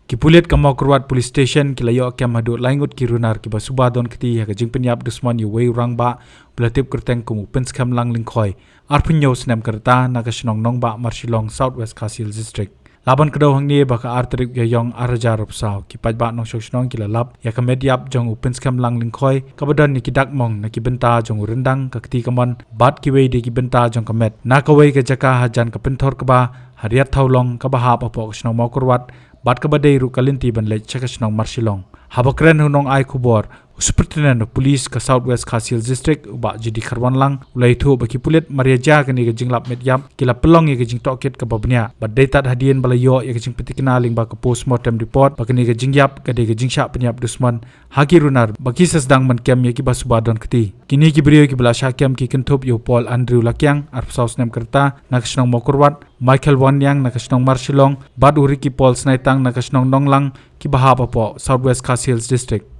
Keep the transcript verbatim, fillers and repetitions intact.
Ki pulit ka Mawkyrwat Police Station ki la ïoh kem haduh lai ngut ki runar kiba suba don kti ha ka jingpynïap dusmon ïa uwei u rangbah ba la tip kyrteng kum u Pynskhem Lang Lyngkhoi, arphew hynñiew snem ka rta, na ka shnong Nongbah Marshillong, South West Khasi Hills District. La ban kdew hangne ba ka ar tarik Ïaïong ar hajar arphew saw, ki paidbah nongshong shnong ki la lap ïa ka met ïap jong u Pynskhem Lang Lyngkhoi kaba don ïa ki dak mong na ki bynta jong u ryndang, ka kti kamon bad kiwei de ki bynta jong ka met, na kawei ka jaka hajan ka Pynthorkba ha Riat Thawlong kaba hap hapoh ka shnong Mawkyrwat, bad kaba dei ruh ka lynti ban leit sha ka shnong Marshillong. Haba kren ha u nongai khubor, u Superintendent of Police ka South West Khasi Hills District, u Bah G D Kharwanlang, u la ïathuh ba ki pulit mar ïa jia kane ka jinglap met ïap, ki la pynlong ïa ka jingtohkit kaba bniah, bad dei tad hadien ba la ïoh ïa ka jingpyntikna lyngba ka postmortem report ba kane ka jingïap ka dei ka jingshah pynïap dusmon ha ki runar, ba ki sa sdang ban kem ïa kiba suba don kti. Kine ki briew kiba la shah kem ki kynthup ïa u Paul Andrew Lakiang, arphew saw snem ka rta, na ka shnong Mawkyrwat, Michael Wanniang na ka shnong Marshillong, bad u Ricky Paul Snaitang na ka shnong Nonglang, kiba hap hapoh South West Khasi Hills District.